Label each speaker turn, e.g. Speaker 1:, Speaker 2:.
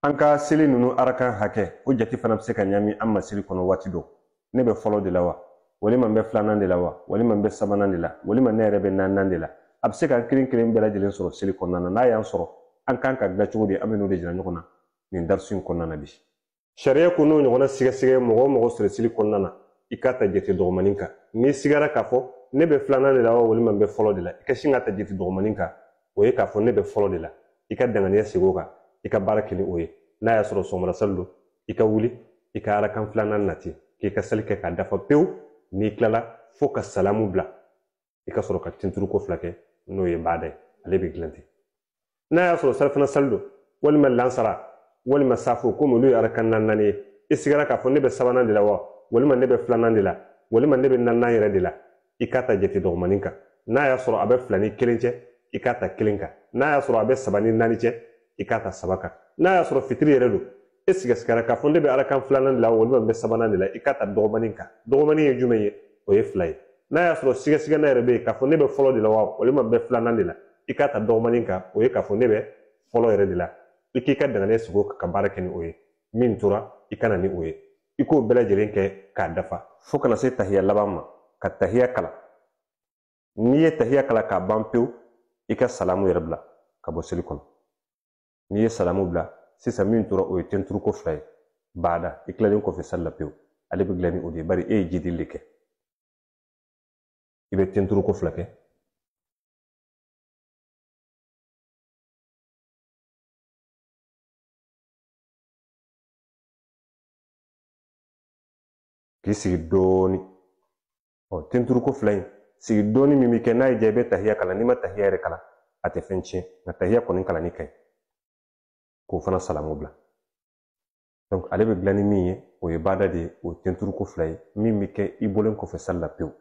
Speaker 1: An ka seli ninnu arakan hakɛ, o jate fana bɛ se ka ɲami an ma seli kɔnɔ waati dɔ. Ne bɛ fɔlɔ de la wa, walima n bɛ filanan de la wa, walima n bɛ sabanan de la, walima ne yɛrɛ bɛ naaninan de la. A bɛ se k'an kelen kelen bɛɛ lajɛlen sɔrɔ seli kɔnɔna na. N'a y'an sɔrɔ, an kan ka dilan cogo di, an bɛ n'o de jira ɲɔgɔn na nin darisu in kɔnɔna na bi. Sariya ko n'o ɲɔgɔnna sigasɛgɛ mɔgɔ o mɔgɔ sɔrɔ seli kɔnɔna na, i k'a ta jate dɔgɔmanin kan. N'i sigara k'a fɔ ne bɛ filanan de la wa, walima n bɛ fɔlɔ de la, i ka sin ka ta jate dɔgɔmanin kan, o ye k'a fɔ ne bɛ fɔlɔ de la. I ka danganiya segin o kan, i ka baara kɛ ni o ye. N'a y'a sɔrɔ sɔgɔmada sali don, i ka wuli, i ka arakan filanan nati, k'i ka sali kɛ k'a dafa pewu. N'i tilala fo ka salamu bila, i ka sɔrɔ ka tinturuko fila kɛ, n'o ye baada ye, ale bɛ dilan ten. N'a y'a sɔrɔ salifana sali don, walima lansara, walima safo, komi olu ye arakan naani ye, i sigara k'a fɔ ne bɛ sabanan de la wa, walima ne bɛ filanan de la, walima ne bɛ naaninan yɛrɛ de la, i k'a ta jate dɔgɔmanin kan. N'a y'a sɔrɔ a bɛ fila ni kelen cɛ, i k'a ta kelen kan. N'a y'a sɔrɔ a bɛ saba ni naani cɛ, i k'a ta saba kan. N'a y'a sɔrɔ fitiri yɛrɛ don, e sigasigara k'a fɔ ne bɛ arakan filanan de la, walima n bɛ sabanan de la, i k'a ta dɔgɔmanin kan. Dɔgɔmanin ye jumɛn ye? O ye fila ye. N'a y'a sɔrɔ sigasigana yɛrɛ bɛ yen k'a fɔ ne bɛ fɔlɔ de la wa, walima n bɛ filanan de la, i k'a ta dɔgɔmanin kan, o ye k'a fɔ ne bɛ fɔlɔ yɛrɛ de la. I k'i ka danganiya sigi o kan ka baara kɛ ni o ye. Min tora, i ka na ni o ye. I k'o bɛɛ lajɛlen kɛ k'a dafa fo kana se tahiya laban ma, ka tahiya kalan. N'i ye tahiya kalan k'a ban pewu, i ka salamu yɛrɛ bila ka bɔ seli kɔnɔ. N'i ye salamu bila sisan, min tora o ye tenturuko fila ye. Baada, i tilalen kɔfɛ sali la pewu, ale bɛ dilan ni o de ye, bari e ye jidili de kɛ. I bɛ tenturuko fila kɛ. K'i sigi dɔɔni. Ɔ, tenturuko fila in, sigi dɔɔni min bɛ kɛ, n'a y'i diya i bɛ tahiya kalan, n'i ma tahiya yɛrɛ kalan, a tɛ fɛn tiɲɛ, nka tahiya kɔni kalanni ka ɲi. K'o fana salamu bila. Donc ale bɛ dilan ni min ye, o ye baada de ye, o ye tenturuko fila ye, min bɛ kɛ i bɔlen kɔfɛ sali la pewu.